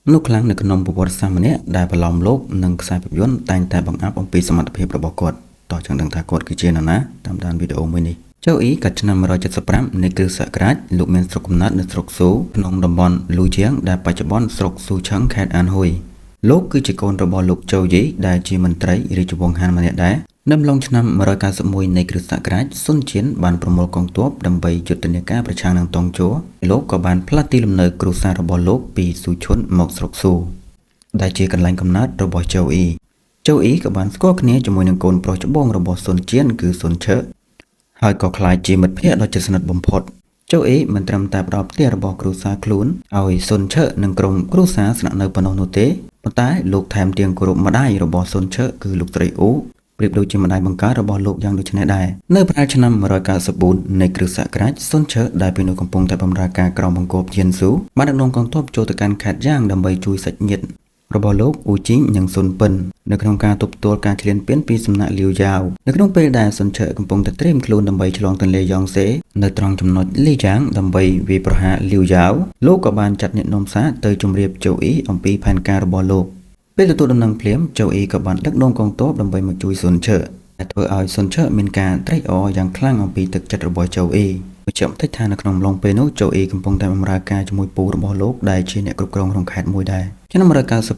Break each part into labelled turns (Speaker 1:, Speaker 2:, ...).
Speaker 1: នោះខ្លាំងនៅក្នុងប្រវត្តិសាស្ត្រម្នាក់ដែលប្រឡំលោកនិងខ្សែភាពយន្តតែងតែបង្អាប់អំពីសមត្ថភាពរបស់គាត់តោះចង់ដឹងថាគាត់គឺជានរណាតាមដានវីដេអូមួយនេះចៅអ៊ីកាត់ឆ្នាំ175នៃគ្រិស្តសករាជលោកមានស្រុកកំណើតនៅស្រុកស៊ូក្នុងតំបន់លូជាងដែលបច្ចុប្បន្នស្រុកស៊ូឆឹងខេត្តអានហ៊ុយលោកគឺជាកូនរបស់លោកចៅយីដែលជាមន្ត្រីរាជវង្សហានម្នាក់ដែរនៅអំឡុងឆ្នាំ191នៃគ្រិស្តសករាជស៊ុនជៀនបានប្រមូលកងទ័ពដើម្បីយុទ្ធនាការប្រឆាំងនឹងតុងជ័រលោកក៏បានផ្លាស់ទីលំនៅគ្រួសាររបស់លោកពីស៊ូឈុនមកស្រុកស៊ូដែលជាកន្លែងកំណើតរបស់ចៅអ៊ីចៅអ៊ីក៏បានស្គាល់គ្នាជាមួយនឹងកូនប្រុសច្បងរបស់ស៊ុនជៀនគឺស៊ុនឈើហើយក៏ក្លាយជាមិត្តភក្តិដ៏ជិតស្និទ្ធបំផុតចៅអ៊ីមិនត្រឹមតែផ្ដល់ផ្ទះរបស់គ្រួសារខ្លួនឲ្យស៊ុនឈើនិងក្រុមគ្រួសារស្នាក់នៅប៉ុណ្ណោះនោះទេប៉ុន្តែលោកថែមទាំងគោរពម្ដាយរបស់ស៊ុនឈើគឺលោកស្រីអ៊ូប្រៀបដូចជាម្ដាយបង្កើតរបស់លោកយ៉ាងដូចនេះដែរនៅប្រហែលឆ្នាំ194នៃគ្រិស្តសករាជស៊ុនឈើដែលពេលនោះកំពុងតែបម្រើការក្រោមបង្គាប់យៀនស៊ូបានដឹកនាំកងទ័ពចូលទៅកាន់ខេត្តយ៉ាងដើម្បីជួយសាច់ញាតិរបស់លោកអ៊ូជីងនិងស៊ុនពិននៅក្នុងការទប់ទល់ការឈ្លានពានពីសំណាក់លាវយ៉ាវនៅក្នុងពេលដែលស៊ុនឈើកំពុងតែត្រៀមខ្លួនដើម្បីឆ្លងទន្លេយ៉ងសេនៅត្រង់ចំណុចលីយ៉ាងដើម្បីវាយប្រហារលាវយ៉ាវលោកក៏បានចាត់អ្នកនាំសារទៅជម្រាបជូអ៊ីអំពីផែនការរបស់លោកពេលទទួលដំណឹងភ្លាមជូអ៊ីក៏បានដឹកនាំកងទ័ពដើម្បីមកជួយស៊ុនឈើដែលធ្វើឲ្យស៊ុនឈើមានការត្រេកអរយ៉ាងខ្លាំងអំពីទឹកចិត្តរបស់ជូអ៊ីបញ្ជាក់បន្តិចថានៅក្នុងអំឡុងពេលនោះជូអ៊ីកំពុងតែបម្រើការជាមួយពូរបស់លោកដែលជាអ្នកគ្រប់គ្រងក្នុងខេត្តមួយដែរឆ្នាំ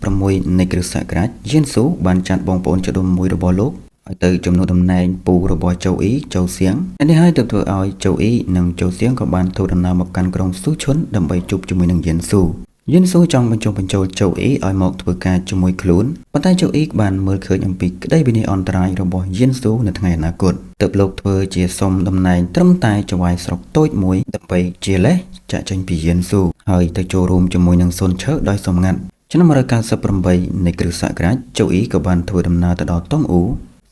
Speaker 1: 196នៃគ្រិស្តសករាជយៀនស៊ូបានចាត់បងប្អូនចដូនមួយរបស់លោកឲ្យទៅជំនួសតំណែងពូរបស់ជូអ៊ីជូសៀងនេះហើយទើបធ្វើឲ្យជូអ៊ីនិងជូសៀងក៏បានធ្វើដំណើរមកកាន់ក្រុងស៊ូឈុនដើម្បីជួបជាមួយនឹងយៀនស៊ូយិនស៊ូចង់បញ្ចុះបញ្ចូលជូអ៊ីឲ្យមកធ្វើការជាមួយខ្លួនប៉ុន្តែជូអ៊ីបានមើលឃើញអំពីក្តីវិនាសអន្តរាយរបស់យិនស៊ូនៅថ្ងៃអនាគតទើបលោកធ្វើជាសុំតំណែងត្រឹមតែចវាយស្រុកតូចមួយដើម្បីជាលេសចាក់ចេញពីយិនស៊ូហើយទៅចូលរួមជាមួយនឹងស៊ុនឈើដោយសម្ងាត់ឆ្នាំ198នៃគ្រិស្តសករាជជូអ៊ីក៏បានធ្វើដំណើរទៅដល់តុងអ៊ូ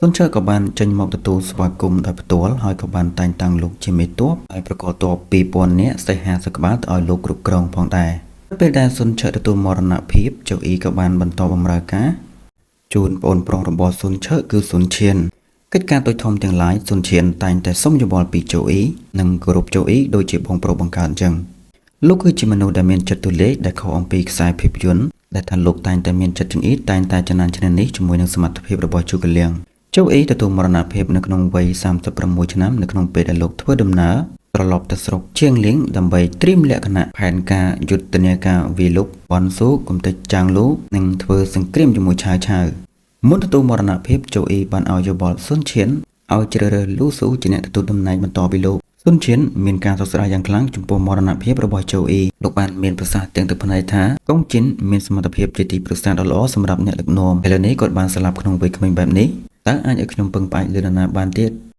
Speaker 1: ស៊ុនឈើក៏បានចេញមកទទួលស្វាគមន៍ដោយផ្ទាល់ហើយក៏បានតែងតាំងលោកជាមេទ័ពហើយប្រកបទ័ព2000នាក់សេះ50ក្បាលទៅឲ្យលោកគ្រប់គ្រងផងដែរពេលដែលស៊ុនឈើទទួលមរណភាពជូអ៊ីក៏បានបន្តបម្រើការជូនប្អូនប្រុសរបស់ស៊ុនឈើគឺស៊ុនឈៀនកិច្ចការតូចធំទាំងឡាយស៊ុនឈៀនតែងតែសុំយោបល់ពីជូអ៊ីនិងគោរពជូអ៊ីដូចជាបងប្រុសបង្កើតអញ្ចឹងលោកគឺជាមនុស្សដែលមានចិត្តទូលាយដែលខុសអំពីខ្សែភាពយន្តដែលថាលោកតែងតែមានចិត្តចង្អៀតតែងតែចំណានឈ្នះនេះជាមួយនឹងសមត្ថភាពរបស់ជូកលៀងជូអ៊ីទទួលមរណភាពនៅក្នុងវ័យ36ឆ្នាំនៅក្នុងពេលដែលលោកធ្វើដំណើរត្រឡប់ទៅស្រុកជាងលៀងដើម្បីត្រៀមលក្ខណៈផែនការយុទ្ធនាការវាយលុកបនស៊ូកំទេចចាងលូនិងធ្វើសង្គ្រាមជាមួយឆាវឆាវមុនទទួលមរណភាពជូអ៊ីបានឲ្យយោបល់ស៊ុនឈៀនឲ្យជ្រើសរើសលូស៊ូជាអ្នកទទួលតំណែងបន្តពីលោកស៊ុនឈៀនមានការសោកស្ដាយយ៉ាងខ្លាំងចំពោះមរណភាពរបស់ជូអ៊ីលោកបានមានប្រសាសន៍ទាំងទឹកភ្នែកថាកុងជីនមានសមត្ថភាពជាទីប្រឹក្សាដ៏ល្អសម្រាប់អ្នកដឹកនាំឥឡូវនេះគាត់បានស្លាប់ក្នុងវ័យក្មេងបែបនេះតើអាចឲ្យខ្ញុំពឹងផ្អែកលើនរណាបានទៀត។